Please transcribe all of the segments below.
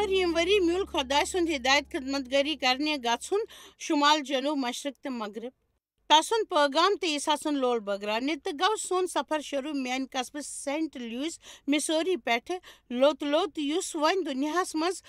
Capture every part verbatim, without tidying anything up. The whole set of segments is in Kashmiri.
ییٚمہِ ؤری میوٗل خۄداے سُنٛد ہدایت خدمت گٲری کرنہِ گژھُن شُمال، جنوٗب، مشرق تہٕ مغرب۔ تسُنٛد پٲغام تہٕ عیسیٰ سُنٛد لول بٲگراونہِ تہٕ گوٚو سون سفر شروٗع میانہِ قصبہٕ سینٹ لوئس، مسوری پٮ۪ٹھٕ۔ لوٚت لوٚت، یُس وۄنۍ دُنیاہس منٛز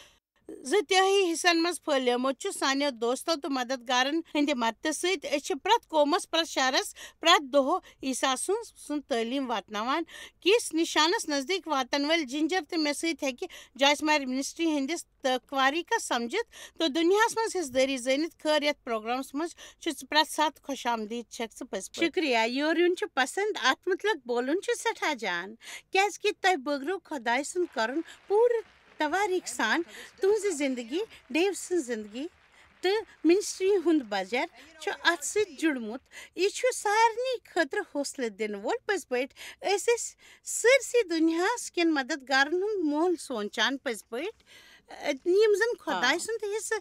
زٕ تہٲیی حصن منٛز پھٔہلیومُت چھُ، سانیو دوستو تہٕ مددگارن ہٕنٛدِ مدتہٕ سۭتۍ۔ أسۍ چھِ پرٛٮ۪تھ قومس، پرٛٮ۪تھ شہرس، پرٛٮ۪تھ دۄہ عیسیٰ سٕنٛز، سٕنٛز تعلیٖم واتناوان۔ کِس نشانس نزدیٖک واتن وٲلۍ جنجر تہٕ مےٚ سۭتۍ ہیٚکہِ جاچمارِ منسٹری ہٕنٛدِس تہٕ کواریکس سمجھِتھ تہٕ دُنیاہس منٛز حصہٕ دٲری زٲنِتھ خٲر یتھ پروگرامس منٛز چھُ ژٕ پرٛٮ۪تھ ساتہٕ خۄش آمدید چھکھ ژٕ پٔزۍ پٲٹھۍ۔ شُکریہ، یورٕ یُن چھُ پسند، اتھ مُتلق بولُن چھُ سٮ۪ٹھاہ جان، کیازِ کہِ تۄہہِ بٲگرو خۄداے سُنٛد کرُن پوٗرٕ تواریٖخ سان تُہنٛزِ زندگی، ڈیو سٕنٛز زندگی تہٕ منسٹری ہُنٛد بجر چھُ اتھ سۭتۍ جُڑمُت۔ یہِ چھُ سارنٕے خٲطرٕ حوصلہٕ دِنہٕ وول۔ پٔزۍ پٲٹھۍ، أسۍ ٲسۍ سٲرسٕے دُنیاہس کٮ۪ن مددگارن ہُنٛد مول سونچان۔ پٔزۍ پٲٹھۍ، یِم زن خۄداے آ۔ سُنٛد حصہٕ،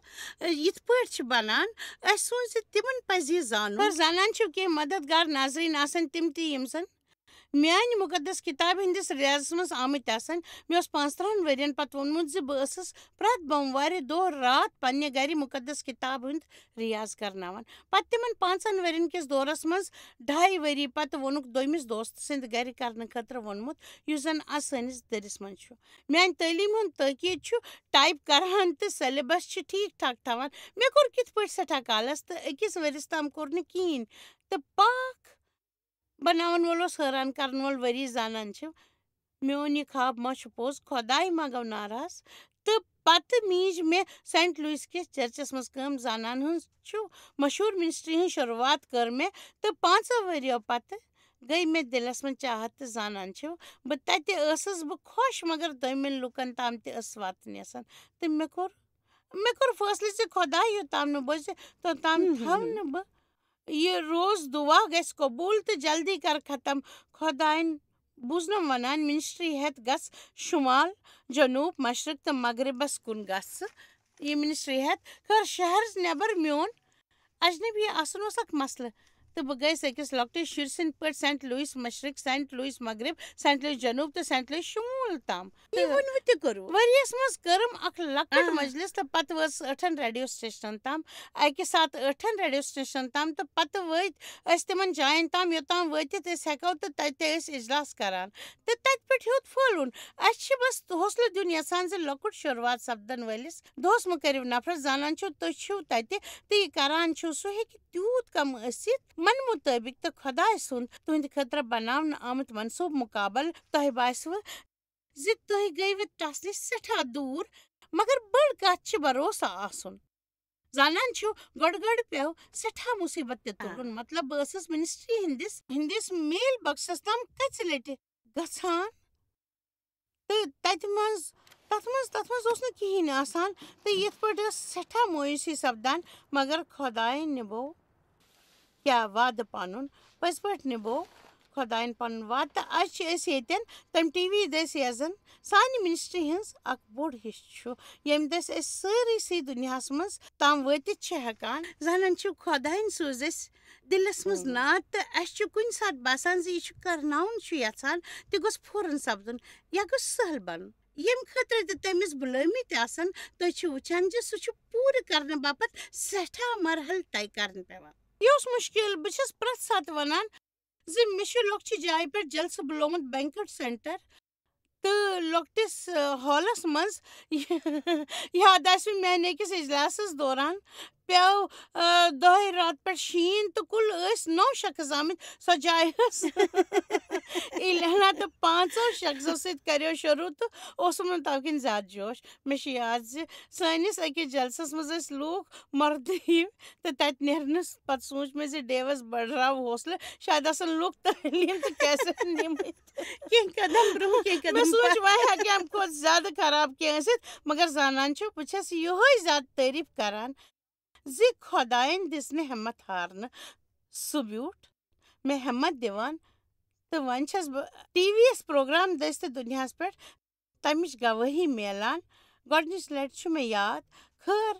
یِتھ پٲٹھۍ چھِ بنان، اسہِ سوٗنچ زِ تِمن پزِ یہِ زانُن۔ پر زانان چھِو، کینٛہہ مددگار ناظرین آسن تِم تہِ، یِم زن میانہِ مُقدس کِتابہِ ہٕنٛدِس ریاضس منٛز آمٕتۍ آسن۔ مےٚ اوس پانٛژترٕٛہن ؤرین پتہٕ ووٚنمُت زِ بہٕ ٲسٕس پرٛٮ۪تھ بوموارِ دۄہ راتھ پننہِ گرِ مُقدس کِتابہِ ہُنٛد ریاض کرناوان۔ پتہٕ تِمن پانٛژن ؤرین کِس دورس منٛز، ڈھاے ؤری پتہٕ، ووٚنُکھ دوٚیمِس دوستہٕ سٕنٛدِ گرِ کرنہٕ خٲطرٕ ووٚنمُت، یُس زن از سٲنِس دٔرِس منٛز چھُ۔ میانہِ تعلیٖم ہُنٛد تٲکیٖد چھُ ٹائپ کران تہٕ سلیبس چھِ ٹھیٖک ٹھاک تھاوان۔ مےٚ کوٚر کِتھ پٲٹھۍ سٮ۪ٹھاہ کالس تہٕ أکِس ؤرِس تام کوٚر نہٕ کِہیٖنۍ۔ تہٕ پاکھ بناون وول اوس حٲران کرن وول ؤری۔ زانان چھِو، میون یہِ خواب ما چھُ پوٚز؟ خۄداے ما گوٚو ناراض؟ تہٕ پتہٕ میٖج مےٚ سینٹ لوئس کِس چرچس منٛز کٲم۔ زانان ہٕنٛز چھُ، مشہوٗر منسٹری ہٕنٛز شروٗعات کٔر مےٚ، تہٕ پانٛژو ؤرِیو پتہٕ گٔے مےٚ دِلس منٛز چاہت تہٕ زانان چھِو، بہٕ تتہِ ٲسٕس بہٕ خۄش، مگر دوٚیمٮ۪ن لوٗکن تام تہِ ٲسٕس واتٕنۍ یژھان۔ تہٕ مےٚ کوٚر، مےٚ کوٚر فٲصلہٕ زِ خۄداے یوٚتام نہٕ بوزِ، توٚتام ہم، ہم، تھاو ہم۔ نہٕ بہٕ یہِ روز دُعا گژھِ قبوٗل تہٕ جلدی کر ختم۔ خۄدایَن بوٗزنم ونان، منسٹری ہٮ۪تھ گژھ شُمال، جنوٗب، مشرق تہٕ مغربس کُن گژھ۔ یہِ منسٹری ہٮ۪تھ کٔر شہرس نٮ۪بر میون اجنبی آسُن اوس اکھ مسلہٕ، تہٕ بہٕ گٔیَس أکِس لۄکٹِس شُرۍ سٕنٛدۍ پٲٹھۍ سینٹ لوئس مشرق، سینٹ لوئس مغرب، سینٹ لوئس جنوٗب تہٕ سینٹ لوئس شمول تام۔ یہِ تہٕ ووٚنوٕ تہِ کوٚروٕ۔ ؤریَس منٛز کٔرٕم اکھ لۄکٕٹ آ۔ مجلس تہٕ پتہٕ وٲژٕس ٲٹھن ریڈیو سٹیشنن تام، اکہِ ساتہٕ ٲٹھن ریڈیو سٹیشنن تام، تہٕ پتہٕ وٲتۍ أسۍ تِمن جاین تام، یوٚتام وٲتِتھ أسۍ ہٮ۪کو تہٕ تتہِ ٲسۍ اجلاس کران۔ تہٕ تتہِ پٮ۪ٹھ ہیوٚت پھٔہلُن۔ اسہِ چھِ بس حوصلہٕ دیُن یژھان زِ لۄکُٹ شروٗعات سپدن وٲلِس دۄہس مہٕ کٔرِو نفرت۔ زانان چھِو، تُہۍ چھِو تتہِ تہٕ یہِ کران چھِو، سُہ ہیٚکہِ تیوٗت کم ٲسِتھ۔ من مطٲبق تہٕ خۄداے سُنٛد تُہنٛدِ خٲطرٕ بناونہٕ آمُت منصوٗبہٕ مُقابل، تۄہہِ باسِوٕ زِ تُہۍ گٔیوٕ تس نِش سٮ۪ٹھاہ دوٗر، مگر بٔڑ کتھ چھِ بھروسہٕ آسُن۔ زانان چھِو، گۄڈٕ گۄڈٕ پیوٚو سٮ۪ٹھاہ مُصیبت تہِ آ۔ تُلُن۔ مطلب، بہٕ ٲسٕس منسٹری ہٕنٛدِس، ہٕنٛدِس میل بکسس تام کژِ لٹہِ گژھان۔ تہٕ تتہِ منٛز، تتھ منٛز، تتھ منٛز اوس نہٕ کِہیٖنۍ آسان۔ تہٕ یِتھ پٲٹھۍ ٲس سٮ۪ٹھاہ مایوسی سپدان، مگر خۄدایَن نِبوو کیٛاہ وعدٕ پنُن، پٔزۍ پٲٹھۍ نِبوو خۄدایَن پنُن وعدٕ۔ تہٕ از چھِ أسۍ ییٚتٮ۪ن تَمہِ ٹی وی دٔسۍ، یۄس زن سانہِ منسٹری ہٕنٛز اکھ بوٚڑ حصہٕ چھُ، ییٚمہِ دٔسۍ أسۍ سٲرسٕے دُنیاہس منٛز تام وٲتِتھ چھِ ہٮ۪کان۔ زانان چھِو، خۄدایَن سوٗز اَسہِ دِلس منٛز ہُم۔ ناد، تہٕ اَسہِ چھُ کُنہِ ساتہٕ باسان زِ یہِ چھُ کرناوُن چھُ یژھان، تہِ گوٚژھ فوراً سپدُن یا گوٚژھ سہل بنُن۔ ییٚمہِ خٲطرٕ تہِ تٔمِس بُلٲومٕتۍ آسن، تُہۍ چھِو وٕچھان زِ سُہ چھُ پوٗرٕ کرنہٕ باپتھ سٮ۪ٹھاہ مرحلہٕ طے کرٕنۍ پٮ۪وان۔ یہِ اوس مُشکِل۔ بہٕ چھَس پرٛٮ۪تھ ساتہٕ وَنان زِ مےٚ چھُ لۄکچہِ جایہِ پٮ۪ٹھ جلسہٕ بُلومُت، بینکٹ سینٹر، تہٕ لۄکٹِس، آ، ہالس منٛز یاد آسہِ میانہِ أکِس اجلاسس دوران پیوٚو، آ، دۄہے راتہٕ پٮ۪ٹھ شیٖن تہٕ کُل ٲسۍ نو شخص آمٕتۍ۔ سۄ جاے ٲس الینا تہٕ پانٛژو شخصو سۭتۍ کریو شروٗع تہٕ اوسُم نہٕ تَوٕ کِنۍ زیادٕ جوش۔ مےٚ چھُ یاد زِ سٲنِس أکِس جلسس منٛز ٲسۍ لوٗکھ مردٕے تہٕ تَتہِ نیرنس پتہٕ سوٗنچ مےٚ زِ ڈیوس بڑراو حوصلہٕ، شاید آسن لوٗکھ تعلیٖم تہٕ کیسٹ نِمٕتۍ۔ کینٛہہ قدم برونٛہہ، کینٛہہ قدم مےٚ سوٗنچ، پتھ۔ وۄنۍ ہٮ۪کہِ اَمہِ کھۄتہٕ زیادٕ خراب کینٛہہ ٲسِتھ، مگر زانان چھِو، بہٕ چھَس یِہوٚے زیادٕ تعریٖف کران زِ خۄدایَن دِژ مےٚ ہٮ۪متھ ہارنہٕ۔ سُہ بیوٗٹھ مےٚ ہٮ۪متھ دِوان، تہٕ وۄنۍ چھَس بہٕ ٹی وی یَس پروگرام دٔسۍ تہٕ دُنیاہَس پٮ۪ٹھ تَمِچ گوٲہی میلان۔ گۄڈٕنِچ لَٹہِ چھُ مےٚ یاد، خٲر،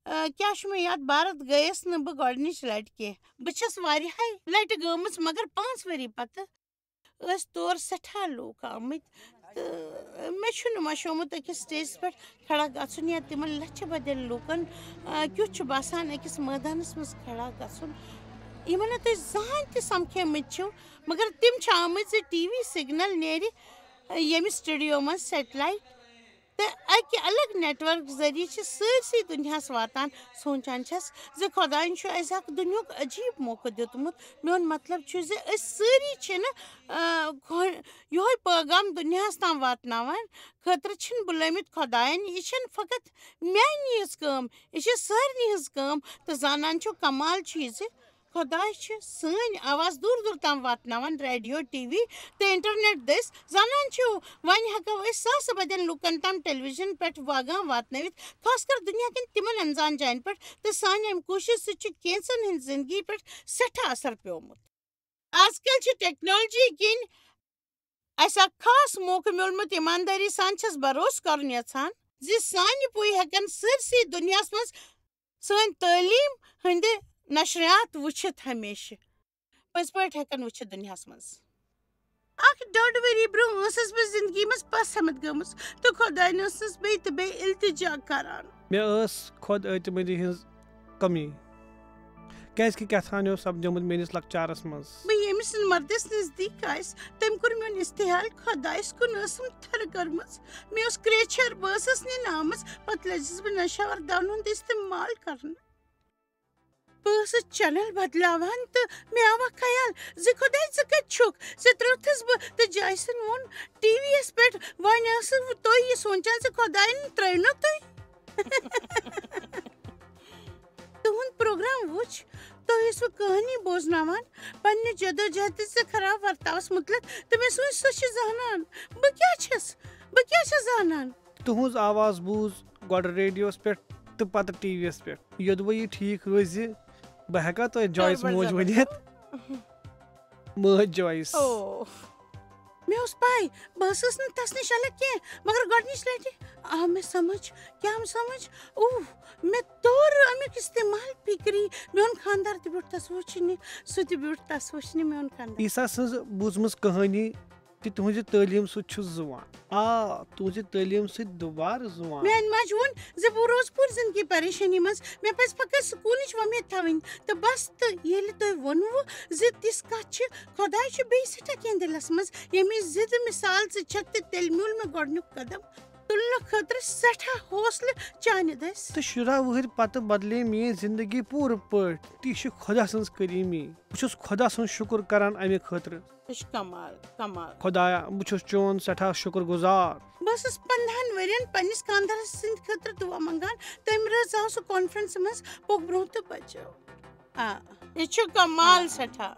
آ، کیٛاہ چھُ مےٚ یاد، بھارت گٔیَس نہٕ بہٕ گۄڈٕنِچ لَٹہِ کینٛہہ۔ بہٕ چھَس واریاہَے لَٹہِ گٔمٕژ، مگر پانٛژھ ؤری پَتہٕ ٲسۍ تور سٮ۪ٹھاہ لوٗکھ آمٕتۍ۔ تہٕ مےٚ چھُنہٕ مَشومُت أکِس سٹیجَس پٮ۪ٹھ کھڑا گژھُن یا تِمَن لَچھِ بَدٮ۪ن لوٗکَن، آ، کیُتھ چھُ باسان أکِس مٲدانَس منٛز کھڑا گژھُن، یِمَن نہٕ تُہۍ زٕہٕنۍ تہِ سَمکھیمٕتۍ چھِو، مگر تِم چھِ آمٕتۍ زِ ٹی وی سگنل نیرِ، آ، ییٚمہِ سٹوڈیو منٛز سیٹلائٹ تہٕ اَکہِ الگ نیٹورک ذٔریعہٕ چھِ سٲرسٕے دُنیاہَس واتان۔ سونٛچان چھَس زِ خۄدایَن چھُ اَسہِ اَکھ دُنیُک عجیٖب موقعہٕ دیُتمُت۔ میون مطلب چھُ زِ أسۍ سٲری چھِنہٕ، آ، گۄ-، یِہوٚے پٲغام دُنیاہَس تام واتناوان۔ خٲطرٕ چھِنہٕ بُلٲمٕتۍ خۄدایَن، یہِ چھَنہٕ فقط میٛانی یٲژ کٲم، یہِ چھِ سارنٕے ہٕنٛز کٲم۔ تہٕ زانان چھِو، کمال چھُ یہِ زِ خۄداے چھِ سٲنۍ آواز دوٗر دوٗر تام واتناوان، ریڈیو، ٹی وی تہٕ انٹرنیٹ دٔسۍ۔ زانان چھِو، وۄنۍ ہٮ۪کو أسۍ ساسہٕ بَدٮ۪ن لوٗکَن تام ٹیلی ویژن پٮ۪ٹھ پٲغام واتنٲوِتھ، خاص کر دُنیا کٮ۪ن تِمَن انزان جاین پٮ۪ٹھ، تہٕ سانہِ اَمہِ کوٗشِش سۭتۍ چھُ کینٛژَن ہٕنٛزِ زِندگی پٮ۪ٹھ سٮ۪ٹھاہ اثر پیومُت۔ آز کل چھِ ٹیکنالوجی کِنۍ اَسہِ اکھ خاص موقعہٕ میوٗلمُت۔ ایٖماندٲری سان چھَس بھروسہٕ کرُن یژھان زِ سانہِ پُے ہٮ۪کن سٲرسٕے دُنیاہَس منٛز سٲنۍ تعلیٖم ہٕنٛدِ نشریات وٕچھِتھ ہمیشہٕ۔ پٔزۍ پٲٹھۍ ہٮ۪کن وٕچھِتھ دُنیاہَس منٛز۔ اکھ ڈوٚڈ ؤری برٛونٛہہ ٲسٕس بہٕ زِندگی منٛز پس ہمت گٔمٕژ تہٕ خۄداین ٲسٕس بیٚیہِ تہٕ بیٚیہِ التجا کران۔ مےٚ ٲس خۄد اعتمٲدی ہٕنٛز کمی، کیٛازِکہِ کیٛاہ تھانۍ اوس سپدیومُت میٲنِس لۄکچارس منٛز۔ بہٕ ییٚمہِ سٕنٛدِ مردس نزدیٖک آیس، تٔمۍ کوٚر میون استحال خۄدایس کُن ٲسٕم تھرٕ کٔرمٕژ۔ مےٚ اوس کرٛیچھر، بہٕ ٲسٕس نِنہٕ آمٕژ، پتہٕ لٔجِس بہٕ نشہٕ آور دونہٕ ہُنٛد استعمال کرنہٕ۔ بہٕ ٲسٕس چینل بدلاوان تہٕ مےٚ آو اکھ خیال زِ خۄداے، ژٕ کتہِ چھُکھ؟ ژےٚ ترٛووتھس بہٕ تہٕ جایسن ووٚن ٹی وی یس پٮ۪ٹھ، وۄنۍ ٲسٕس بہٕ تُہۍ یہِ سونچان زِ خۄداین ترٛٲوۍ نا تُہۍ؟ تُہُنٛد پروگرام وُچھ، تۄہہِ ٲسوٕ کہانی بوزناوان پننہِ جدوجہد تہٕ خراب ورتاوس مُتعلق، تہٕ مےٚ سوٗنچ، سۄ چھِ زانان، بہٕ کیٛاہ چھَس، بہٕ کیٛاہ چھَس زانان؟ تُہٕنٛز آواز بوٗز گۄڈٕ ریڈیوس پٮ۪ٹھ تہٕ پتہٕ ٹی وی یس پٮ۪ٹھ۔ یوٚدوَے یہِ ٹھیٖک روزِ، بہٕ ہٮ۪کا تۄہہِ جویس موج ؤنِتھ؟ مٲج جویس۔ او۔ مےٚ اوس پَے، بہٕ ٲسٕس نہٕ تَس نِش الگ کینٛہہ، مگر گۄڈٕنِچ لَٹہِ آو مےٚ سمجھ۔ کیٛاہ آو سمجھ؟ اوہ، مےٚ توٚر اَمیُک استعمال فِکری۔ میون خانٛدار تہِ بیوٗٹھ تَس وٕچھنہِ، سُہ تہِ بیوٗٹھ تَس وٕچھنہِ، میون خانٛدار۔ عیسیٰ سٕنٛز بوٗزمٕژ کہانی تہِ تُہٕنٛزِ تعلیٖم سۭتۍ چھُ زُوان۔ آ، تُہٕنٛزِ تعلیٖم سۭتۍ دوبارٕ زُوان۔ میٛانہِ ماجہِ ووٚن زِ بہٕ روزٕ پوٗرٕ زِندگی پریشٲنی منٛز، مےٚ پَزِ فقط سکوٗنٕچ وۄمید تھاوٕنۍ۔ تہٕ بس، تہٕ ییٚلہِ تۄہہِ ووٚنوٕ زِ تِژھ کَتھ چھِ، خۄداے چھُ بیٚیہِ سٮ۪ٹھاہ کینٛہہ دِلَس منٛز، ییٚمِچ زِدٕ مثال ژٕ چھَکھ، تہٕ تیٚلہِ میوٗل مےٚ گۄڈٕنیُک قدم تُلنہٕ خٲطرٕ سٮ۪ٹھاہ حوصلہٕ چانہِ دٔسۍ۔ تہٕ شُراہ وُہٕرۍ پتہٕ بدلے میٲنۍ زندگی پوٗرٕ پٲٹھۍ۔ تہٕ یہِ چھِ خۄدا سٕنٛز کریٖمی۔ بہٕ چھُس خۄدا سُنٛد شُکُر کران امہِ خٲطرٕ۔ یہِ چھُ کمال، کمال۔ خۄدایا، بہٕ چھُس چون سٮ۪ٹھاہ شُکُر گُزار۔ بہٕ ٲسٕس پنٛدہن ؤرین پننِس خانٛدارس سٕنٛدِ خٲطرٕ دُعا منٛگان۔ تَمہِ رٲژ آو سُہ کانفرنسہِ منٛز پوٚک برونٛہہ تہٕ بچیو۔ آ، یہِ چھُ کمال سٮ۪ٹھاہ۔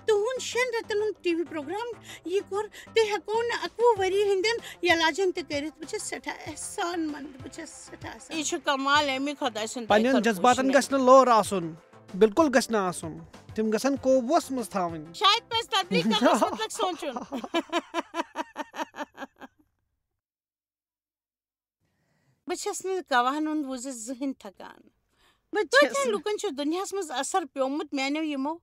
تُہُنٛد شٮ۪ن رٮ۪تن ہُنٛد ٹی وی پروگرام یہِ کوٚر، تُہۍ ہٮ۪کو نہٕ اَکوُہ ؤری ہٕنٛدٮ۪ن علاجن تہِ کٔرِتھ۔ بہٕ چھَس سٮ۪ٹھاہ احسان مند، بہٕ چھَس سٮ۪ٹھاہ احسان۔ یہِ چھُ کمال اَمی خۄداے سُنٛد، تۄہہِ پننٮ۪ن خٲطرٕ جذباتن وٕچھنہٕ۔ گژھِ نہٕ لور آسُن، بالکل گژھِ نہٕ آسُن۔ تِم گژھن قوبوٗوس منٛز تھاوٕنۍ۔ شاید پزِ تبلیغ کرنس متعلق سونٛچُن۔ بہٕ چھَس نہٕ گواہن ہُنٛد وُزِتھ زٕہٕنۍ تھکان۔ بہٕ چھَس کۭتیاہ نہٕ۔ لُکن چھُ دُنیاہس منٛز اثر پیومُت میانیو یِمو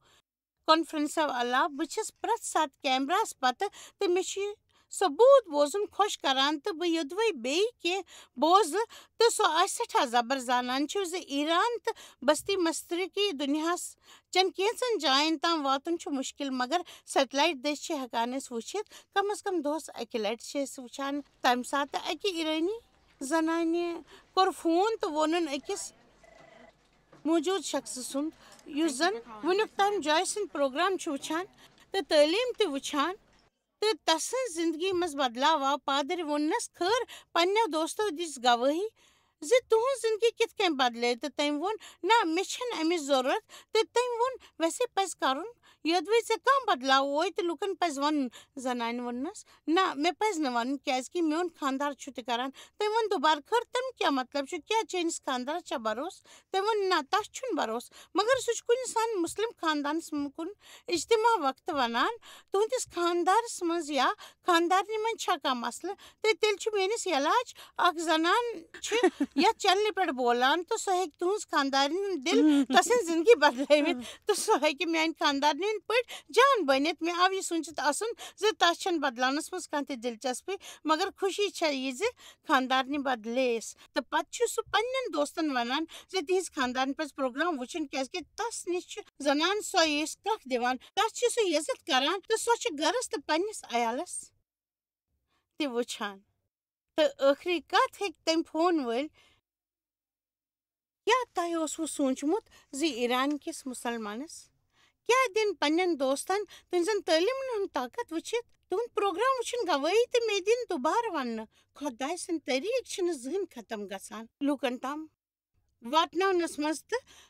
کانفرنسو علاوٕ۔ بہٕ چھَس پرٛٮ۪تھ ساتہٕ کیمراہس پتہٕ تہٕ مےٚ چھُ یہِ ثبوٗت بوزُن خۄش کران تہٕ بہٕ یوٚدوَے بیٚیہِ کینٛہہ بوزٕ تہٕ سُہ آسہِ سٮ۪ٹھاہ زبر۔ زانان چھِو زِ ایران تہٕ بستی مشرقی دُنیاہس چٮ۪ن کینٛژن جاین تام واتُن چھُ مُشکل، مگر سیٹلائٹ دٔسۍ چھِ ہٮ۪کان أسۍ وٕچھِتھ۔ کم از کم دۄہس اکہِ لٹہِ چھِ أسۍ وٕچھان۔ تمہِ ساتہٕ اکہِ ایرانی زنانہِ کوٚر فون تہٕ ووٚنُن أکِس موجود شخص سُنٛد، یُس زن وُنیُک تام جویس سٕنٛدۍ پروگرام چھُ وٕچھان تہٕ تعلیٖم تہِ وٕچھان، تہٕ تسٕنٛز زندگی منٛز بدلاو آو۔ پادرِ ووٚننس، خٲر، پننیو دوستو دِژ گوٲہی زِ تُہٕنٛز زندگی کِتھ کٔنۍ بدلے، تہٕ تٔمۍ ووٚن، نہ، مےٚ چھَنہٕ امِچ ضروٗرت۔ تہٕ تٔمۍ ووٚن، ویسے پزِ کرُن، یوٚدوَے ژےٚ کانٛہہ بدلاو اوے تہٕ لُکن پزِ ونُن۔ زنانہِ ووٚننس، نہ، مےٚ پزِ نہٕ ونُن، کیازِ کہِ میون خاندار چھُ تہِ کران۔ تٔمۍ ووٚن دُبارٕ، خٲر، تٔمۍ کیٛاہ مطلب چھُ؟ کیٛاہ چٲنِس خاندارس چھا بھروسہٕ؟ تٔمۍ ووٚن، نہ، تس چھُنہٕ بھروسہٕ، مگر سُہ چھُ کُنہِ سان مُسلِم خاندانس کُن اجتماع وقتہٕ ونان، تُہنٛدِس خاندارس منٛز یا خاندارنہِ منٛز چھا کانٛہہ مسلہٕ؟ تہٕ تیٚلہِ چھُ میٲنِس علاج۔ اکھ زنان چھِ یتھ چینلہِ پٮ۪ٹھ بولان، تہٕ سۄ ہیٚکہِ تُہنٛز خانٛدارِنۍ ہُنٛد دِل، تسٕنٛز زندگی بدلٲوِتھ، تہٕ سۄ ہیٚکہِ میانہِ خانٛدارنہِ ہٕنٛدۍ پٲٹھۍ جان بٔنِتھ۔ مےٚ آو یہِ سوٗنٛچِتھ اسُن زِ تس چھَنہٕ بدلاونس منٛز کانٛہہ تہِ دلچسپی، مگر خوشی چھےٚ یہِ زِ خانٛدارنہِ بدلییَس۔ تہٕ پتہٕ چھُ سُہ پننٮ۪ن دوستن ونان زِ تِہنٛز خانٛدارِنۍ پزِ پروگرام وٕچھُن، کیازِ کہِ تس نِش چھِ زنان سۄے یۄس کرٛکھ دِوان، تس چھِ سُہ یزتھ کران، تہٕ سۄ چھِ گرس تہٕ پننِس عیالس تہِ وٕچھان۔ تہٕ ٲخری کتھ ہیٚکہِ تٔمۍ فون وٲلۍ، کیٛاہ تۄہہِ اوسوٕ سوٗنٛچمُت زِ ایران کِس مُسلمانس کیٛاہ دِن پننٮ۪ن دوستن تُہنٛزن تعلیمن ہُنٛد طاقت وٕچھِتھ؟ تُہُنٛد پروگرام وٕچھُن گوٲہی تہٕ مےٚ دِن دُبارٕ وننہٕ، خۄداے سٕنٛدۍ طریٖقہٕ چھِنہٕ زٕہٕنۍ ختم گژھان۔ لوٗکن تام واتناونس منٛز تہٕ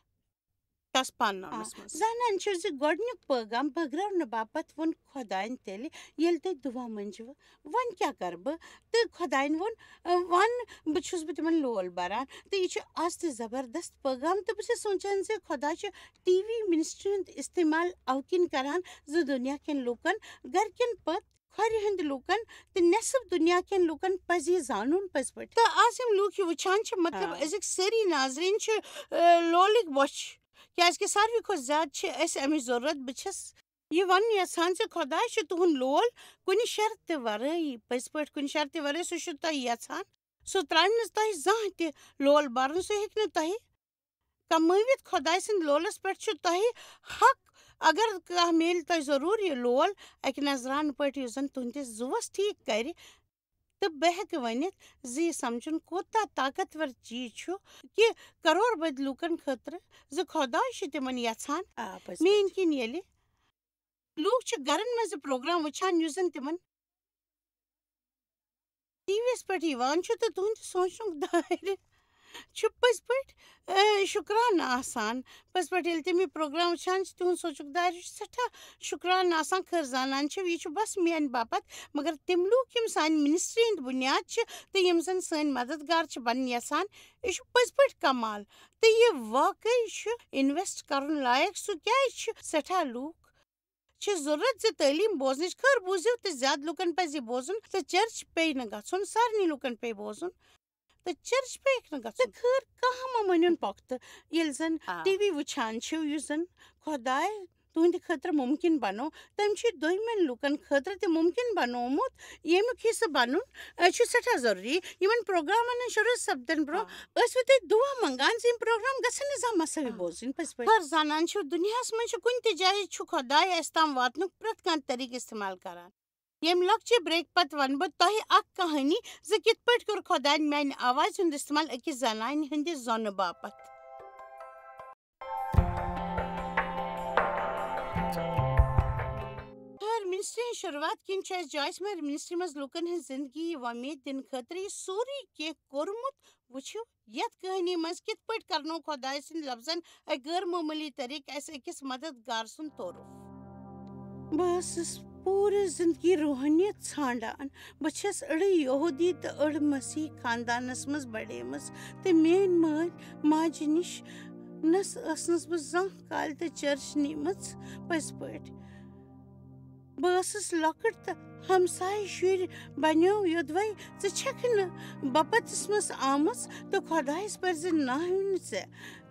تس پانناونس آ، منٛز۔ زانان چھِو زِ گۄڈٕنیُک پٲغام بٲگراونہٕ باپتھ ووٚن خۄداین تیٚلہِ، ییٚلہِ تُہۍ دُعا مٔنٛجِو، "وۄنۍ کیٛاہ کرٕ بہٕ؟" تہٕ خۄداین ووٚن، "ٲ، وَن، بہٕ چھُس بہٕ تِمن لول بران۔" تہٕ یہِ چھُ از تہِ زبردست پٲغام، تہٕ بہٕ چھَس سونٛچان زِ خۄدا چھُ ٹی وی منسٹری ہُنٛد استعمال اَوٕ کِنۍ کران زِ دُنیا کٮ۪ن لوٗکن، گرِکٮ۪ن پتہٕ کھۄرِ ہٕنٛدۍ لوٗکن تہٕ نٮ۪صٕف دُنیا کٮ۪ن لوٗکن پزِ یہِ زانُن پٔزۍ پٲٹھۍ۔ تہٕ از یِم لوٗکھ یہِ وٕچھان چھِ، مطلب، آ۔ أزِکۍ سٲری ناظریٖن چھِ، آ، لولٕکۍ بۄچھِ، کیازِ کہِ ساروی کھۄتہٕ زیادٕ چھِ اَسہِ اَمِچ ضروٗرت۔ بہٕ چھَس یہِ وَنُن یَژھان زِ خۄداے چھُ تُہُنٛد لول کُنہِ شرطہِ ورٲیی، پٔزۍ پٲٹھۍ کُنہِ شرطہِ ورٲے، سُہ چھُ تۄہہِ یَژھان۔ سُہ ترٛاوِ نہٕ تۄہہِ زانٛہہ تہِ لول بَرُن، سُہ ہیٚکہِ نہٕ تۄہہِ کمٲوِتھ۔ خۄداے سٕنٛدِ لولس پٮ۪ٹھ چھُ تۄہہِ حق۔ اگر کانٛہہ میلہِ تۄہہِ ضروٗر یہِ لول اَکہِ نذرانہٕ پٲٹھۍ، یُس زن تُہنٛدِس زُوس ٹھیٖک کرِ، تہٕ بہٕ ہیٚکہٕ ؤنِتھ زِ یہِ سمجھُن کوٗتاہ طاقتور چیٖز چھُ کہِ کرور بٔدۍ لوٗکن خٲطرٕ زِ خۄداے چھُ تِمن یژھان۔ آ، پٔزۍ میٛٲنۍ پٲٹھۍ۔ کِنۍ ییٚلہِ لوٗکھ چھِ گرن منٛز یہِ پروگرام وٕچھان، یُس زن تِمن ٹی وی یس پٮ۪ٹھ یِوان چھُ، تہٕ تُہنٛدِ سونٛچنُک دارِ چھُ پٔزۍ پٲٹھۍ، اے، شُکرانہٕ آسان۔ پٔزۍ پٲٹھۍ ییٚلہِ تِم یہِ پروگرام وٕچھان چھِ، تِہُنٛد سونٛچُک دارِ چھُ سٮ۪ٹھاہ شُکرانہٕ آسان۔ خٲر زانان چھِو، یہِ چھُ بس میٛانہِ باپتھ، مگر تِم لوٗکھ یِم سانہِ منسٹری ہٕنٛدۍ بُنیاد چھِ تہٕ یِم زن سٲنۍ مددگار چھِ بنٕنۍ یژھان، یہِ چھُ پٔزۍ پٲٹھۍ کمال۔ تہٕ یہِ واقعی چھُ انویسٹ کرُن لایق۔ سُہ کیٛازِ چھُ؟ سٮ۪ٹھاہ لوٗکھ چھِ ضروٗرت زِ تعلیٖم بوزنٕچ۔ خٲر بوٗزِو، تہٕ زیادٕ لوٗکن پزِ یہِ بوزُن، تہٕ چرچ پیٚیہِ نہٕ گژھُن، سارنٕے لوٗکن پیٚیہِ بوزُن، تہٕ چرچ پیٚیہِ نہٕ گژھُن۔ تہٕ خٲر کانٛہہ ما مٲنِن پۄختہٕ، ییٚلہِ زن آ۔ ٹی وی وٕچھان چھِو، یُس زن خۄداے تُہنٛدِ خٲطرٕ مُمکِن بنوو، تٔمۍ چھُ دوٚیمٮ۪ن لوٗکن خٲطرٕ تہِ مُمکِن بنوومُت۔ ییٚمیُک حصہٕ بنُن، أسۍ چھُ سٮ۪ٹھاہ ضروٗری۔ یِمن پروگرامن ہٕنٛز شروٗع سپدن برٛونٛہہ آ۔ ٲسوٕ تُہۍ دُعا منٛگان زِ یِم پروگرام گژھن نہٕ زانٛہہ مَسٲوی آ۔ بوزٕنۍ؟ پٔزۍ پٲٹھۍ۔ خٲر زانان چھِو، دُنیاہس منٛز چھُ کُنہِ تہِ جایہِ چھُ خۄداے اَسہِ تام واتنُک پرٛٮ۪تھ کانٛہہ طریٖقہٕ استعمال کران۔ ییٚمہِ لۄکچہِ بریک پتہٕ ونہٕ بہٕ تۄہہِ اکھ کہانی زِ کِتھ پٲٹھۍ کوٚر خۄداین میانہِ آوازِ ہُنٛد استعمال أکِس زنانہِ ہٕنٛدِ زۄنہٕ باپتھ۔ خٲر، منسٹری ہٕنٛز شروٗعات کِنۍ چھُ اَسہِ جویس میر منسٹری منٛز لوٗکن ہٕنٛز زندگی وۄمید دِنہٕ خٲطرٕ یہِ سورُے کینٛہہ کوٚرمُت۔ وٕچھِو، یتھ کہانی منٛز کِتھ پٲٹھۍ کرنوو خۄداے سٕنٛدۍ لفظن اکہِ غٲر معموٗلی طریقہٕ اَسہِ أکِس مددگار سُنٛد تعارُف۔ بہٕ ٲسٕس پوٗرٕ زندگی روحٲنیت ژھانٛڈان۔ بہٕ چھَس أڑٕے یہودی تہٕ أڑ مسیحی خاندانس منٛز بڑیمٕژ، تہٕ میٲنۍ مٲلۍ ماجہِ نِش نس ٲسنس بہٕ زانٛہہ کالہِ تہِ چرچ نیٖمٕژ۔ پٔزۍ پٲٹھۍ، بہٕ ٲسٕس لۄکٕٹ تہٕ ہمسایہِ شُرۍ بنیو یوٚدوے ژٕ چھکھ نہٕ بپتسمس آمٕژ تہٕ خۄدایس پرزِ ناوِ نہٕ ژےٚ۔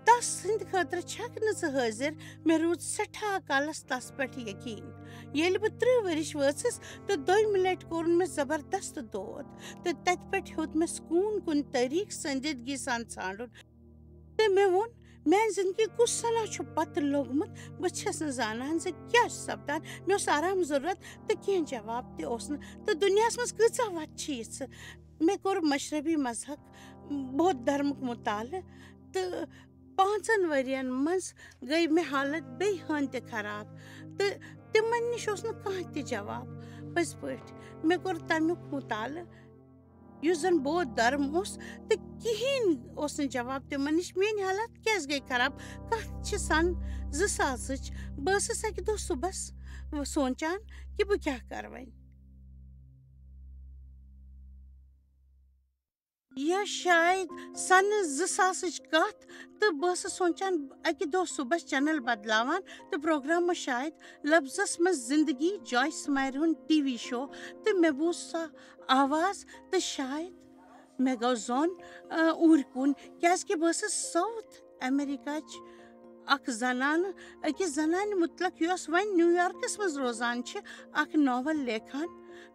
تس سٕنٛدِ خٲطرٕ چھکھ نہٕ ژٕ حٲضِر۔ مےٚ روٗد سٮ۪ٹھاہ کالس تس پٮ۪ٹھ یقیٖن۔ ییٚلہِ بہٕ ترٕٛہ ؤرِش وٲژٕس تہٕ دوٚیمہِ لٹہِ کوٚرُن مےٚ زبردست دود، تہٕ تتہِ پٮ۪ٹھ ہیوٚت مےٚ سکوٗن کُن تٲریٖخ سنجیدگی سان ژھانٛڈُن۔ تہٕ مےٚ ووٚن، میانہِ زندگی کُس صلاح چھُ پتہٕ لوٚگمُت؟ بہٕ چھَس نہٕ زانان زِ کیٛاہ چھُ سپدان۔ مےٚ اوس آرام ضروٗرت تہٕ کینٛہہ جواب تہِ اوس نہٕ۔ تہٕ دُنیاہس منٛز کۭژاہ وتہٕ چھِ یِژھٕ؟ مےٚ کوٚر مشربی مذہب، بودھ دھرمُک مطالعہٕ، تہٕ پانٛژن ؤرین منٛز گٔے مےٚ حالت بیٚیہِ ہن تہِ خراب، تہٕ تِمن نِش اوس نہٕ کانٛہہ تہِ جواب۔ پٔزۍ پٲٹھۍ، مےٚ کوٚر تمیُک مطالعہٕ، یُس زن بودھ دھرم اوس، تہٕ کِہیٖنۍ اوس نہٕ جواب تِمن نِش۔ میٲنۍ حالت کیٛازِ گٔے خراب؟ کتھ چھِ سن زٕ ساسٕچ۔ بہٕ ٲسٕس اکہِ دۄہ صُبحس سونٛچان کہِ بہٕ کیٛاہ کرٕ وۄنۍ۔ یا شاید سنہٕ زٕ ساسٕچ کتھ، تہٕ بہٕ ٲسٕس سونٛچان، اکہِ دۄہ صُبحس چینل بدلاوان تہٕ پروگرامس شاید لفظس منٛز زندگی، جویس میر ہُنٛد ٹی وی شو، تہٕ مےٚ بوٗز سۄ آواز، تہٕ شاید مےٚ گوٚو زوٚن، آ، اوٗرۍ کُن، کیٛازِکہِ بہٕ ٲسٕس ساوُتھ امریکاچ اکھ زنانہٕ، أکِس زنانہِ مُتعلق، یۄس وۄنۍ نیویارکس منٛز روزان چھِ، اکھ ناول لیکھان۔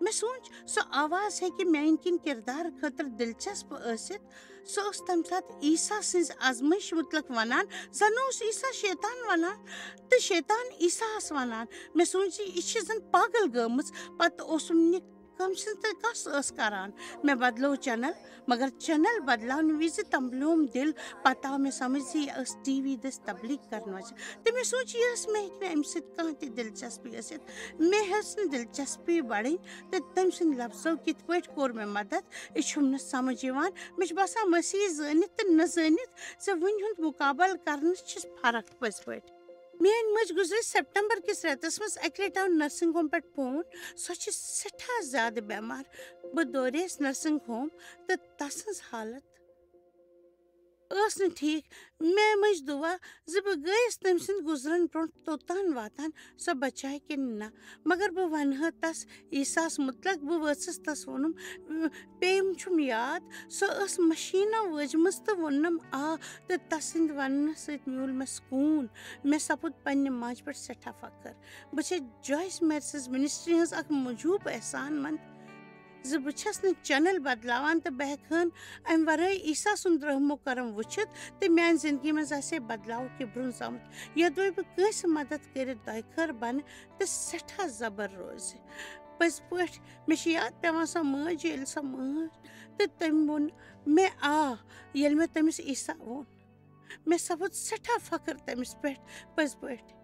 مےٚ سوٗنٛچ، سۄ آواز ہیٚکہِ میٛانہِ کِنۍ کردار خٲطرٕ دلچسپ ٲسِتھ۔ سۄ ٲس تَمہِ ساتہٕ عیسیٰ سٕنٛزِ آزمٲیشہِ مُتعلق وَنان، زَن اوس عیسیٰ شیطان وَنان تہٕ شیطان عیسیٰ ہَس وَنان۔ مےٚ سوٗنٛچ زِ یہِ چھِ زَن پاگل گٔمٕژ۔ پَتہٕ اوسُم نہٕ کٔمۍ سٕنٛز تہٕ کۄس ٲس کَران۔ مےٚ بدلوو چینل، مگر چینل بدلاونہٕ وِزِ تنبلیوم دِل۔ پَتہٕ آو مےٚ سمجھ زِ یہِ ٲس ٹی وی دٔسۍ تبلیغ کرن وجہ، تہٕ مےٚ سوٗنٛچ، یہِ ٲس، مےٚ ہیٚکہِ نہٕ اَمہِ سۭتۍ کانٛہہ تہِ دلچسپی ٲسِتھ۔ مےٚ ہیٚژ نہٕ دلچسپی بڑٕنۍ، تہٕ تٔمۍ سٕنٛدِ لفظو کِتھ پٲٹھۍ کوٚر مےٚ مدد، یہِ چھُم نہٕ سمجھ یِوان۔ مےٚ چھُ باسان، مسیحی زٲنِتھ تہٕ نہٕ زٲنِتھ زِ وُنہِ ہُنٛد مُقابلہٕ کرنس چھِ فرق پٔزۍ پٲٹھۍ۔ میٲنۍ مٔج گُزرے سپٹمبر کِس رٮ۪تس منٛز اکہِ لٹہِ آو نرسنگ ہوم پٮ۪ٹھ فون۔ سۄ چھِ سٮ۪ٹھاہ زیادٕ بٮ۪مار۔ بہٕ دوریس نرسنگ ہوم تہٕ تسٕنٛز حالت ٲس نہٕ ٹھیٖک۔ مےٚ مٔج دُعا زِ بہٕ گٔیَس تٔمۍ سٕنٛدِ گُزرَن برٛونٛٹھ توٚتام واتان، سۄ بچایہِ کِنہٕ نہ۔ مگر بہٕ وَنہٕ ہا تَس عیسیٰ ہَس مُتعلق۔ بہٕ وٲژٕس، تَس ووٚنُم، پیٚیِم چھُم یاد، سۄ ٲس مشیٖنہ وٲجمٕژ تہٕ ووٚننَم آ، تہٕ تَس سٕنٛدِ وَننہٕ سۭتۍ میوٗل مےٚ سکوٗن۔ مےٚ سپُد پنٛنہِ ماجہِ پٮ۪ٹھ سٮ۪ٹھاہ فخر۔ بہٕ چھَس جویس میرسز منسٹری ہٕنٛز اکھ موٗجوٗب احسان مند زِ بہٕ چھَس نہٕ چینل بدلاوان تہٕ بہٕ ہٮ۪کہٕ ہن امہِ ورٲے عیسیٰ سُنٛد رحم و کرم وٕچھِتھ تہٕ میانہِ زندگی منٛز آسہِ ہے بدلاو کہِ برونٛہہ آمُت، یوٚدوَے بہٕ کٲنٛسہِ مدد کٔرِتھ دۄیہِ خٲر بنہٕ تہٕ سٮ۪ٹھاہ زبر روزِ۔ پٔزۍ پٲٹھۍ، مےٚ چھِ یاد پٮ۪وان سۄ مٲج، ییٚلہِ سۄ مٲج تہٕ تٔمۍ ووٚن مےٚ آ، ییٚلہِ مےٚ تٔمِس عیسیٰ ووٚن۔ مےٚ سپُد سٮ۪ٹھاہ فخر تٔمِس پٮ۪ٹھ، پٔزۍ پٲٹھۍ۔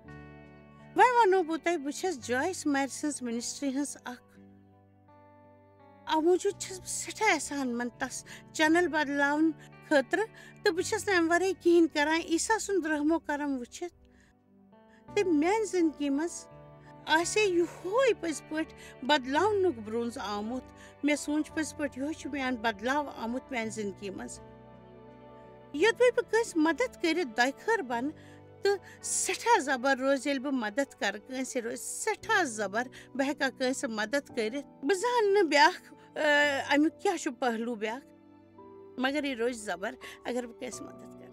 وۄنۍ وَنو بہٕ تۄہہِ، بہٕ چھَس جویس میرسز منسٹری ہٕنٛز اکھ۔ اَمہِ موٗجوٗب چھَس بہٕ سٮ۪ٹھاہ احسان مند تَس چینل بدلاونہٕ خٲطرٕ، تہٕ بہٕ چھَس نہٕ اَمہِ وَرٲے کِہیٖنۍ کران۔ عیسیٰ سُنٛد رحم و کرم وٕچھِتھ تہٕ میانہِ زندگی منٛز آسہِ ہے یِہوے پٔزۍ پٲٹھۍ بدلاونُک برونٛز آمُت۔ مےٚ سوٗنٛچ، پٔزۍ پٲٹھۍ یِہوے چھُ میون بدلاو آمُت میانہِ زندگی منٛز۔ یوٚدوَے بہٕ کٲنٛسہِ مدد کٔرِتھ دۄیہِ خٲر بنہٕ تہٕ سٮ۪ٹھاہ زبر روزِ، ییٚلہِ بہٕ مدد کرٕ کٲنٛسہِ، روزِ سٮ۪ٹھاہ زبر، بہٕ ہٮ۪کہٕ ہا کٲنٛسہِ مدد کٔرِتھ۔ بہٕ زانہٕ نہٕ بیٛاکھ، آ، اَمیُک کیٛاہ چھُ پہلو بیٛاکھ، مگر یہِ روزِ زبر اگر بہٕ کٲنٛسہِ مدد کرٕ۔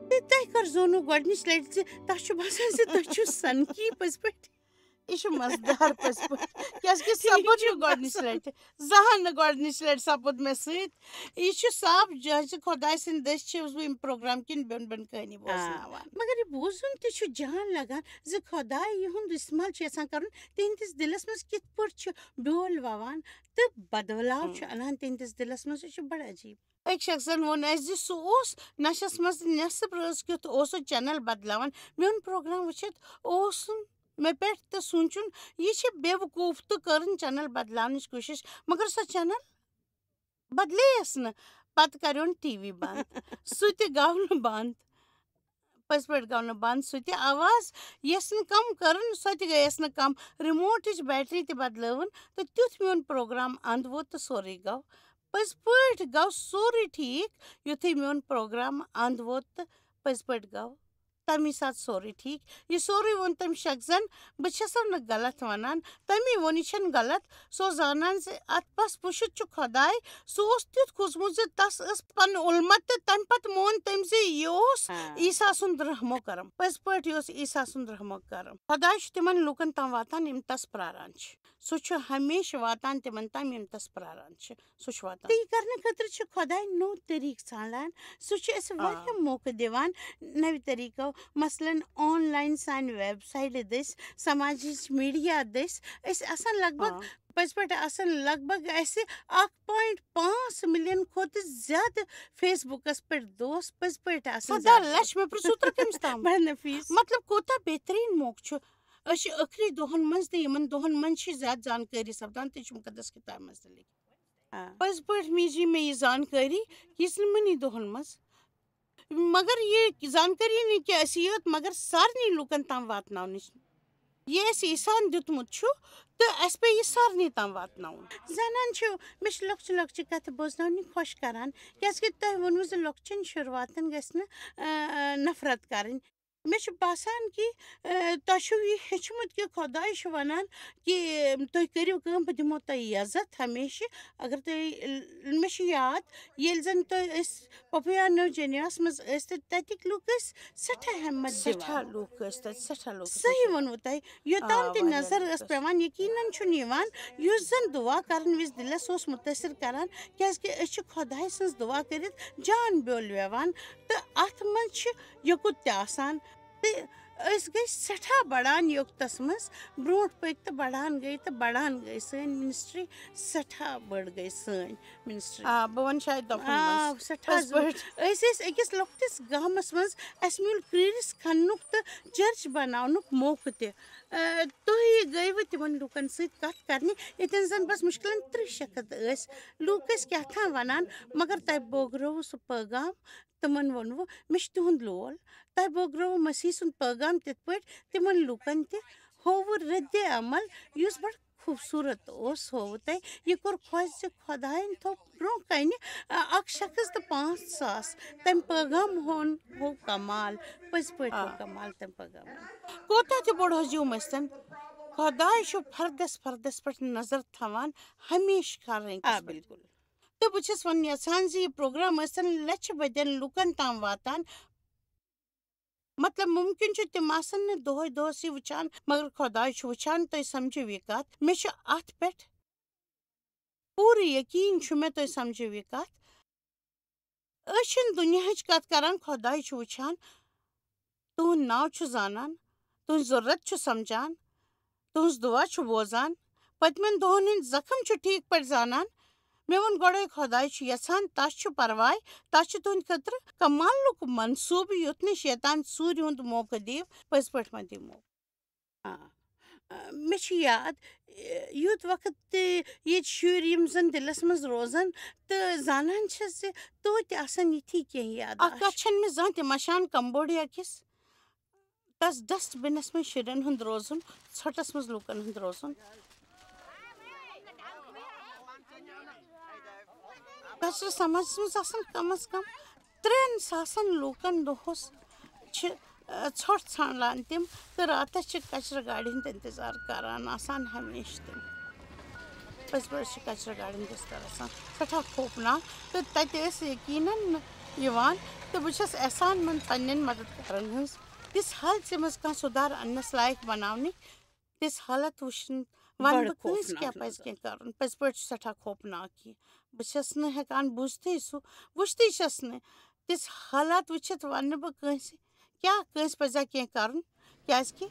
تہٕ تۄہہِ کر زونوٕ گۄڈٕنِچ لٹہِ زِ تۄہہِ چھُ باسان زِ تُہۍ چھِو سنکی پٔزۍ پٲٹھۍ؟ یہِ چھُ مزٕدار پٔزۍ پٲٹھۍ، کیٛازِ کہِ سپُد نہٕ گۄڈٕنِچ لٹہِ، زانٛہہ نہٕ گۄڈٕنِچ لٹہِ سپُد مےٚ سۭتۍ۔ یہِ چھُ صاف جویس زِ خۄداے سٕنٛدِ دٔسۍ چھَس بہٕ یِم پروگرام کِنۍ بیوٚن بیوٚن کہانی آ، بوزناوان۔ مگر یہِ بوزُن تہِ چھُ جان لگان زِ خۄداے یِہُنٛد استعمال چھُ یژھان کرُن، تِہنٛدِس دِلس منٛز کِتھ پٲٹھۍ چھُ بیول ووان تہٕ بدلاو ہم۔ چھُ انان تِہنٛدِس دِلس منٛز، یہِ چھُ بڑٕ عجیب۔ أکۍ شخصن ووٚن اَسہِ زِ سُہ اوس نشس منٛز تہٕ نٮ۪صٕب رٲژ کیُتھ اوس سُہ چینل بدلاوان۔ میون پروگرام وٕچھِتھ اوسُن مےٚ پٮ۪ٹھ تہٕ سوٗنٛچُن، یہِ چھِ بے وقوٗف تہٕ کٔرٕن چینل بدلاونٕچ کوٗشِش، مگر سۄ چینل بدلییَس نہٕ۔ پتہٕ کریون ٹی وی بنٛد۔ سُہ تہِ گوٚو نہٕ بنٛد۔ پٔزۍ پٲٹھۍ گوٚو نہٕ بنٛد سُہ تہِ۔ آواز یۄس نہٕ کم کٔرٕن، سۄ تہِ گٔیَس نہٕ کم۔ رِموٹٕچ بیٹری تہِ بدلٲوٕن تہٕ تیُتھ میون پروگرام اَنٛد ووت تہٕ سورُے گوٚو۔ پٔزۍ پٲٹھۍ گوٚو سورُے ٹھیٖک۔ یُتھُے میون پروگرام اَنٛد ووت تہٕ پٔزۍ پٲٹھۍ گوٚو تَمی ساتہٕ سورُے ٹھیٖک۔ یہِ سورُے ووٚن تٔمۍ شخصن، بہٕ چھَسو نہٕ غلط وَنان۔ تٔمی ووٚن، یہِ چھَنہٕ غلط۔ سُہ اوس زانان زِ اَتھ پَس وٕچھِتھ چھُ خۄداے۔ سُہ اوس تیُتھ کھوٗژمُت زِ تَس ٲس پَنٕنۍ اُلمت تہٕ تَمہِ پَتہٕ مون تٔمۍ زِ یہِ اوس آ۔ عیسیٰ سُنٛد رحم و کرم۔ پٔزۍ پٲٹھۍ یہِ اوس عیسیٰ سُنٛد رحم و کرم۔ خۄداے چھُ تِمَن لوٗکَن تام واتان، یِم تَس پرٛاران چھِ۔ سُہ چھُ ہمیشہِ واتان تِمَن تام، یِم تَس پرٛاران چھِ۔ سُہ چھُ واتان۔ تہٕ یہِ کرنہٕ خٲطرٕ چھُ خۄداے نوٚو طریٖقہٕ ژھانڈان۔ سُہ چھُ اَسہِ آ۔ واریاہ موقعہٕ دِوان نَوِ طریٖقو، مثلاً آن لاین سانہِ ویب سایٹہِ دٔسۍ، سماجی میڈیا دٔسۍ۔ أسۍ آسان لگ بگ، آ۔ پٔزۍ پٲٹھۍ آسان لگ بگ اَسہِ اکھ پوینٹ پانٛژھ ملین کھۄتہٕ زیادٕ فیس بُکس پٮ۪ٹھ دوس، پٔزۍ پٲٹھۍ آسان خۄدا زیادٕ۔ لَچھ، مےٚ پرٛژھ اوترٕ کٔمِس تام۔ بہٕ نفیٖس۔ مطلب، کوٗتاہ بہتریٖن موقعہٕ چھُ۔ أسۍ چھِ ٲخری دۄہن منٛز تہٕ یِمن دۄہن منٛز چھِ زیادٕ زانکٲری سپدان، تہِ چھُ مُقدس کِتابہِ منٛز تہِ لیکھِتھ۔ آ۔ پٔزۍ پٲٹھۍ میجی مےٚ یہِ زانکٲری، یُس نہٕ مُنی دۄہن منٛز۔ مگر یہِ زانکٲری نہٕ کینٛہہ اَسہِ یوت، مگر سارنٕے لوٗکن تام واتناونٕچ۔ یہِ اَسہِ عیسیٰ ہن دیُتمُت چھُ، تہٕ اَسہِ پیٚیہِ یہِ سارنٕے تام واتناوُن۔ زنان چھِ، مےٚ چھِ لۄکچہِ لۄکچہِ کتھٕ بوزناونہِ خۄش کران، کیازِ کہِ تۄہہِ ووٚنوٕ زِ لۄکچٮ۪ن شروٗعاتن گژھِ نہٕ، آ، نفرت کرٕنۍ۔ مےٚ چھُ باسان کہِ، اے، تۄہہِ چھُو یہِ ہیٚچھمُت کہِ خۄداے چھُ وَنان کہِ، اے، تُہۍ کٔرِو کٲم، بہٕ دِمو تۄہہِ عزت ہمیشہِ۔ اگر تُہۍ، اے، مےٚ چھُ یاد، ییٚلہِ زَن تُہۍ أسۍ پپویا نیو جینیاہَس منٛز ٲسۍ، تہٕ تَتِکۍ لُکھ ٲسۍ سٮ۪ٹھاہ ہٮ۪مت دِوان۔ سٮ۪ٹھاہ لُکھ ٲسۍ تَتہِ، سٮ۪ٹھاہ لُکھ ٲسۍ سہی تَتہِ۔ ووٚنوُ تۄہہِ، یوٚتام آ، تہِ واریاہ نظر لُکھ ٲس ٲسۍ۔ پٮ۪وان، یقیٖناً چھُنہٕ یِوان، یُس زَن دُعا کَرَن وِزِ دِلَس اوس مُتٲثِر کَران، کیٛازِکہِ أسۍ چھِ خۄداے سٕنٛز دُعا کٔرِتھ جان بیول وٮ۪وان، تہٕ اَتھ منٛز چھِ یوٚکُت تہِ آسان۔ تہٕ أسۍ گٔے سٮ۪ٹھاہ بَڑان یوٚکتَس منٛز، برٛونٛٹھ پٔکۍ تہٕ بَڑان گٔے تہٕ بَڑان گٔے سٲنۍ مِنِسٹرٛی، سٮ۪ٹھاہ بٔڑ گٔے سٲنۍ مِنِسٹرٛی۔ آ، بہٕ وَنہٕ شاید دۄپھَن آ، منٛز۔ سٮ۪ٹھاہ پٔزۍ زٕ۔ پٲٹھۍ۔ أسۍ ٲسۍ أکِس لۄکٹِس گامَس منٛز، اَسہِ میوٗل کرٛیٖرِس کھننُک تہٕ چرچ بَناونُک موقعہٕ تہِ۔ آ، تُہۍ گٔیوٕ تِمَن لوٗکَن سۭتۍ کَتھ کَرنہِ، ییٚتٮ۪ن زَن بَس مُشکِلَن تٕرٛہ شخص ٲسۍ۔ لوٗکھ ٲسۍ کیٛاہ تھام وَنان، مگر تۄہہِ بٲگرٲوٕ سُہ پٲغام۔ تِمَن ووٚنوُ، "مےٚ چھُ تِہُنٛد لول۔" تۄہہِ بٲگرٲوٕ مسیح سُنٛد پٲغام تِتھ پٲٹھۍ تِمَن لوٗکَن تہِ، ہووُ رد عمل، یُس بَڑٕ خوٗبصوٗرت اوس، ہووُ تۄہہِ۔ یہِ کوٚر خۄش زِ خۄدایَن تھوٚو برٛونٛہہ کَنہِ، آ، اَکھ شخص تہٕ پانٛژھ ساس۔ تَمہِ پٲغام ہون ہوو کمال، پٔزۍ پٲٹھۍ ہوو آ۔ کمال تَمہِ پٲغامَن۔ کوٗتاہ تہِ بوٚڑ ہزیوٗم ٲسۍتَن، خۄداے چھُ فردَس فردَس پٮ۪ٹھ نظر تھاوان، ہمیشہٕ کھالٕنۍ آ، أکِس پٮ۪ٹھ۔ بِلکُل۔ تہٕ بہٕ چھَس وَنُن یَژھان زِ یہِ پروگرام ٲسۍتَن لَچھِ بٔدٮ۪ن لوٗکَن تام واتان۔ مطلب، مُمکِن چھُ تِم آسَن نہٕ دۄہَے دۄہَس یہِ وٕچھان، مگر خۄداے چھُ وٕچھان، تُہۍ سَمجھِو یہِ کَتھ۔ مےٚ چھُ اَتھ پٮ۪ٹھ پوٗرٕ یقیٖن چھُ مےٚ، تُہۍ سَمجھِو یہِ کَتھ۔ أسۍ چھِنہٕ دُنیاہٕچ کَتھ کَران، خۄداے چھُ وٕچھان، تُہُنٛد ناو چھُ زانان، تُہٕنٛز ضروٗرت چھُ سَمجھان، تُہٕنٛز دُعا چھُ بوزان، پٔتمٮ۪ن دۄہَن ہٕنٛدۍ زخم چھُ ٹھیٖک پٲٹھۍ زانان۔ مےٚ ووٚن گۄڈَے، خۄداے چھُ یَژھان، تَس چھُ پَرواے، تَس چھُ تُہٕنٛدِ خٲطرٕ کمالُک منصوٗبہٕ، یُتھ نہٕ شیطان ژوٗرِ ہُنٛد موقعہٕ دِیہِ، پٔزۍ پٲٹھۍ ما دِیہِ موقعہٕ؟ آ، آ، مےٚ چھُ یاد، یوٗت وقت تہِ ییٚتہِ شُرۍ یِم زَن دِلَس منٛز روزَن تہٕ زانان چھِ زِ توتہِ آسَن یِتھی کینٛہہ یاد۔ اَکھ کَتھ چھَنہٕ مےٚ زانٛہہ تہِ مَشان کمبوڈیا کِس تَس ڈسٹ بِنَس منٛز شُرٮ۪ن ہُنٛد روزُن، ژھۄٹَس منٛز لوٗکَن ہُنٛد روزُن۔ کچرٕ سماجَس منٛز آسَن کم از کم ترٛٮ۪ن ساسَن لوٗکَن دۄہَس چھِ، آ، ژھۄٹھ ژھانٛڈان تِم تہٕ راتَس چھِ کچرٕ گاڑِ ہُنٛد اِنتظار کران آسان ہمیشہٕ تِم۔ پٔزۍ پٲٹھۍ چھِ کچرٕ گاڑِ ہُنٛد بِستَر آسان سٮ۪ٹھاہ خوفناک تہٕ تَتہِ ٲسۍ یقیٖناً نہٕ یِوان تہٕ بہٕ چھَس یَژھان یِمَن پنٛنٮ۪ن مدد کرن ہٕنٛز تِژھ حالژِ منٛز کانٛہہ سُدھار اَننَس لایق بناونٕکۍ، تِژھ حالت وٕچھِنۍ وَنہٕ بَڑٕ بہٕ کٲنٛسہِ خوفناک کیٛاہ پَزِ نظر۔ کینٛہہ کَرُن۔ پٔزۍ پٲٹھۍ چھُ سٮ۪ٹھاہ خوفناک یہِ۔ بہٕ چھَس نہٕ ہٮ۪کان بوٗزتھٕے سُہ، وٕچھتھٕے چھَس نہٕ۔ تِژھ حالات وٕچھِتھ وَنہٕ بہٕ کٲنٛسہِ کیٛاہ، کٲنٛسہِ پَزِ ہا کینٛہہ کَرُن، کیٛازِکہِ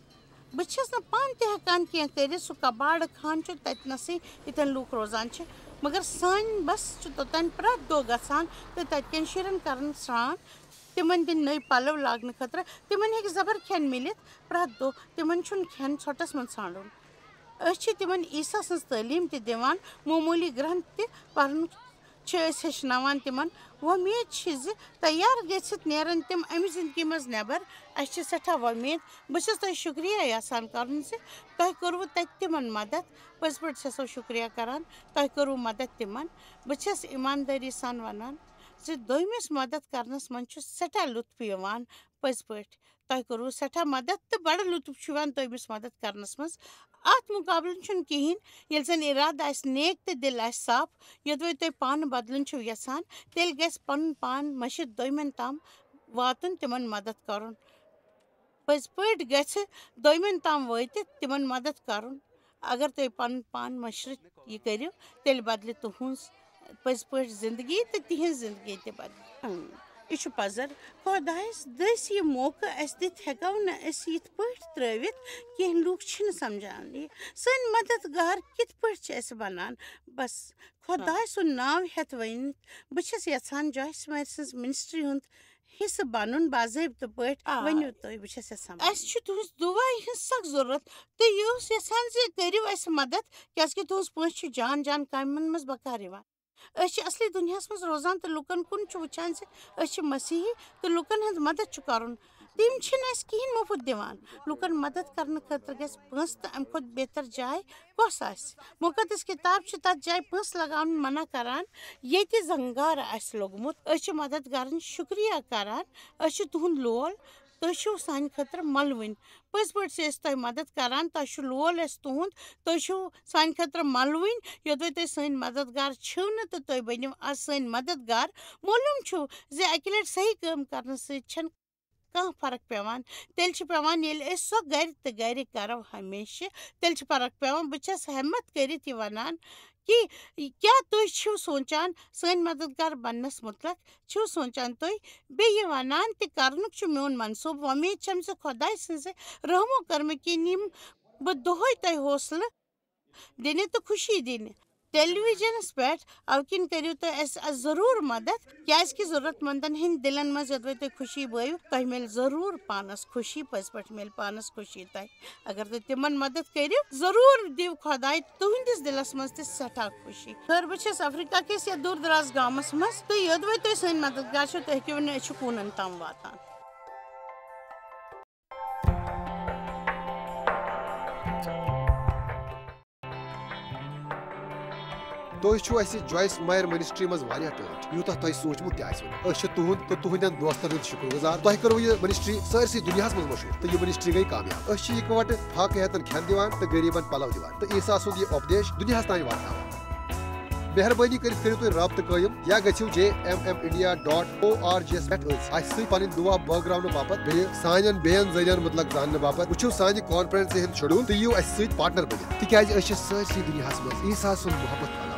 بہٕ چھَس نہٕ پانہٕ تہِ ہٮ۪کان کینٛہہ کٔرِتھ۔ سُہ کباڑٕ خانہٕ چھُ تَتہِ نَسٕے ییٚتٮ۪ن لوٗکھ روزان چھِ، مگر سانہِ بَس چھُ توٚتام پرٛٮ۪تھ دۄہ گژھان تہٕ تَتہِ کٮ۪ن شُرٮ۪ن کَران سرٛان، تِمَن دِنۍ نٔے پَلَو لاگنہٕ خٲطرٕ۔ تِمَن ہیٚکہِ زَبر کھٮ۪ن مِلِتھ پرٛٮ۪تھ دۄہ، تِمَن چھُنہٕ کھٮ۪ن ژھۄٹَس منٛز ژھانٛڈُن۔ أسۍ چھِ تِمَن عیسیٰ سٕنٛز تعلیٖم تہِ دِوان، معموٗلی گرٛنتھ تہِ پَرنُک چھِ أسۍ ہیٚچھناوان تِمَن۔ وۄمید چھِ زِ تیار گٔژھِتھ نیرَن تِم اَمہِ زِندگی منٛز نٮ۪بَر۔ اَسہِ چھِ سٮ۪ٹھاہ وۄمید۔ بہٕ چھَس تۄہہِ شُکریہ یَژھان کَرُن زِ تۄہہِ کوٚروٕ تَتہِ تِمَن مَدَد۔ پٔزۍ پٲٹھۍ چھَسو شُکریہ کَران، تۄہہِ کوٚروٕ مَدَد تِمَن۔ بہٕ چھَس ایٖماندٲری سان وَنان زِ دوٚیمِس مَدَد کَرنَس منٛز چھُ سٮ۪ٹھاہ لُطف یِوان۔ پٔزۍ پٲٹھۍ، تۄہہِ کوٚروٕ سٮ۪ٹھاہ مَدَد تہٕ بَڑٕ لُطف چھُ یِوان دوٚیمِس مَدَد کَرنَس منٛز۔ اَتھ مُقابلہٕ چھُنہٕ کِہیٖنۍ۔ ییٚلہِ زَن اِرادٕ آسہِ نیک تہٕ دِل آسہِ صاف، یوٚدوَے تُہۍ پانہٕ بدلُن چھِو یَژھان، تیٚلہِ گژھِ پَنُن پان مٔشِتھ دوٚیمٮ۪ن تام واتُن، تِمَن مَدَد کَرُن۔ پٔزۍ پٲٹھۍ گژھِ دوٚیمٮ۪ن تام وٲتِتھ تِمَن مَدَد کَرُن۔ اگر تُہۍ پَنُن پان مٔشِتھ یہِ کٔرِو، تیٚلہِ بدلہِ تُہٕنٛز پٔزۍ پٲٹھۍ زِندگی تہٕ تِہِنٛز زِندگی تہِ بدلہِ۔ اۭں، یہِ چھُ پَزر۔ خۄدایَس دٔسۍ یہِ موقعہٕ اَسہِ دِتھ ہٮ۪کو نہٕ أسۍ یِتھ پٲٹھۍ ترٛٲوِتھ کینٛہہ۔ لوٗکھ چھِنہٕ سَمجھان یہِ۔ سٲنۍ مددگار کِتھ پٲٹھۍ چھِ اَسہِ بَنان؟ بَس، خۄداے سُنٛد ناو ہٮ۪تھ ؤنِتھ، بہٕ چھَس یَژھان جویِس مارِ سٕنٛز مِنِسٹرٛی ہُنٛد حصہٕ بَنُن باضٲبطہٕ پٲٹھۍ۔ آ۔ ؤنِو تُہۍ، بہٕ چھَس یَژھان اَسہِ چھُ تُہٕنٛز دُعایہِ ہٕنٛز سخ ضروٗرت، تہٕ یہِ اوس یَژھان زِ کٔرِو اَسہِ مدد، کیٛازِکہِ تُہٕنٛز پٲنٛسہِ چھِ جان جان کامٮ۪ن منٛز بکار یِوان۔ أسۍ چھِ اصلی دُنیاہَس منٛز روزان تہٕ لُکَن کُن چھُ وٕچھان زِ أسۍ چھِ مسیحی تہٕ لُکَن ہٕنٛز مدد چھُ کَرُن۔ تِم چھِنہٕ اَسہِ کِہیٖنۍ مُفت دِوان۔ لُکَن مدد کرنہٕ خٲطرٕ گژھِ پٲنٛسہٕ تہٕ اَمہِ کھۄتہٕ بہتر جاے کۄس آسہِ؟ مُقدس کِتاب چھِ تَتھ جایہِ پٲنٛسہٕ لگاوُن منع کران، ییٚتہِ زنگار آسہِ لوٚگمُت۔ أسۍ چھِ مدد کرٕنۍ شُکریہ کران۔ أسۍ چھِ تُہُنٛد لول۔ تُہۍ چھِو سانہِ خٲطرٕ مَلوٕنۍ۔ پٔزۍ پٲٹھۍ چھِ أسۍ تۄہہِ مدد کران، تۄہہِ چھُ لول اَسہِ تُہُنٛد، تُہۍ چھِو سانہِ خٲطرٕ مَلوٕنۍ۔ یوٚدوَے تُہۍ سٲنۍ مددگار چھِو نہٕ تہٕ تُہۍ بٔنِو آز سٲنۍ مددگار۔ معلوٗم چھُو زِ اَکہِ لَٹہِ صحیح کٲم کرنہٕ سۭتۍ چھَنہٕ کانٛہہ فرق پٮ۪وان۔ تیٚلہِ چھِ پٮ۪وان، ییٚلہِ أسۍ سۄ گَرِ تہٕ گَرِ کَرو ہمیشہِ، تیٚلہِ چھِ فرق پٮ۪وان۔ بہٕ چھَس ہٮ۪مَتھ کٔرِتھ یہِ وَنان کہِ کیٛاہ تُہۍ چھِو سونٛچان سٲنۍ مددگار بَننَس مُتلق؟ چھِو سونٛچان تُہۍ؟ بیٚیہِ یہِ وَنان تہِ کَرنُک چھُ میون منصوٗبہٕ۔ وۄمید چھَم زِ خۄداے سٕنٛزِ رحمو کٔرمہٕ کِنۍ یِم بہٕ دۄہَے تۄہہِ حوصلہٕ دِنہِ تہٕ خوشی دِنہِ ٹیلی ویژنس پٮ۪ٹھ۔ اَوٕ کِنۍ کٔرِو تُہۍ اَسہِ ضروٗر مدد، کیٛازِ کہِ ضروٗرت مندن ہٕنٛدۍ دِلن منٛز یوٚدوَے تُہۍ خوشی بٲیِو، تۄہہِ میلہِ ضروٗر پانَس خوشی۔ پٔزۍ پٲٹھۍ میلہِ پانَس خوشی تۄہہِ۔ اگر تُہۍ تِمن مدد کٔرِو، ضروٗر دِیِو خۄداے تُہٕنٛدِس دِلس منٛز تہِ سٮ۪ٹھاہ خوشی۔ خٲر، بہٕ چھَس افریقہ کِس یَتھ دوٗر دراز گامَس منٛز، تہٕ یوٚدوَے تُہۍ سٲنۍ مددگار چھِو، تُہۍ ہیٚکِو نہٕ أسۍ چھِ کوٗنن تام واتان۔ تُہۍ چھِو اَسہِ جویس مایر منسٹری منٛز واریاہ ٹٲٹھۍ، یوٗتاہ تۄہہِ سوٗنٛچمُت تہِ آسِوٕ نہٕ۔ أسۍ چھِ تُہُنٛد تہٕ تُہٕنٛدٮ۪ن دوستن ہُنٛد شُکر گُزار۔ تۄہہِ کٔروٕ یہِ منسٹری سٲرسٕے دُنیاہَس منٛز مشہوٗر، تہٕ یہِ منسٹری گٔے کامیاب۔ أسۍ چھِ یِکوَٹہٕ فاقہٕ ہیتن کھٮ۪ن دِوان تہٕ غریٖبن پلو دِوان، تہٕ عیسیٰ سُنٛد یہِ اُپدیش دُنیاہَس تام واتناوان۔ مہربٲنی کٔرِتھ کٔرِو تُہۍ رابطہٕ قٲیِم یا گٔژھِو J M M India dot O R G یَس پٮ۪ٹھ أسۍ، اَسہِ سۭتۍ پنٕنۍ دُعا بٲگراونہٕ باپتھ، بیٚیہِ سانٮ۪ن بیٚین ذٔریعن مُتلق زاننہٕ باپتھ۔ وٕچھِو سانہِ کانفرنسہِ ہُنٛد شیڈول تہٕ یِیِو اَسہِ سۭتۍ پارٹنر بٔنِتھ، تِکیٛازِ أسۍ چھِ سٲرسٕے دُنیاہَس منٛز عیسیٰ سُنٛد محبت پھٔہلاوان۔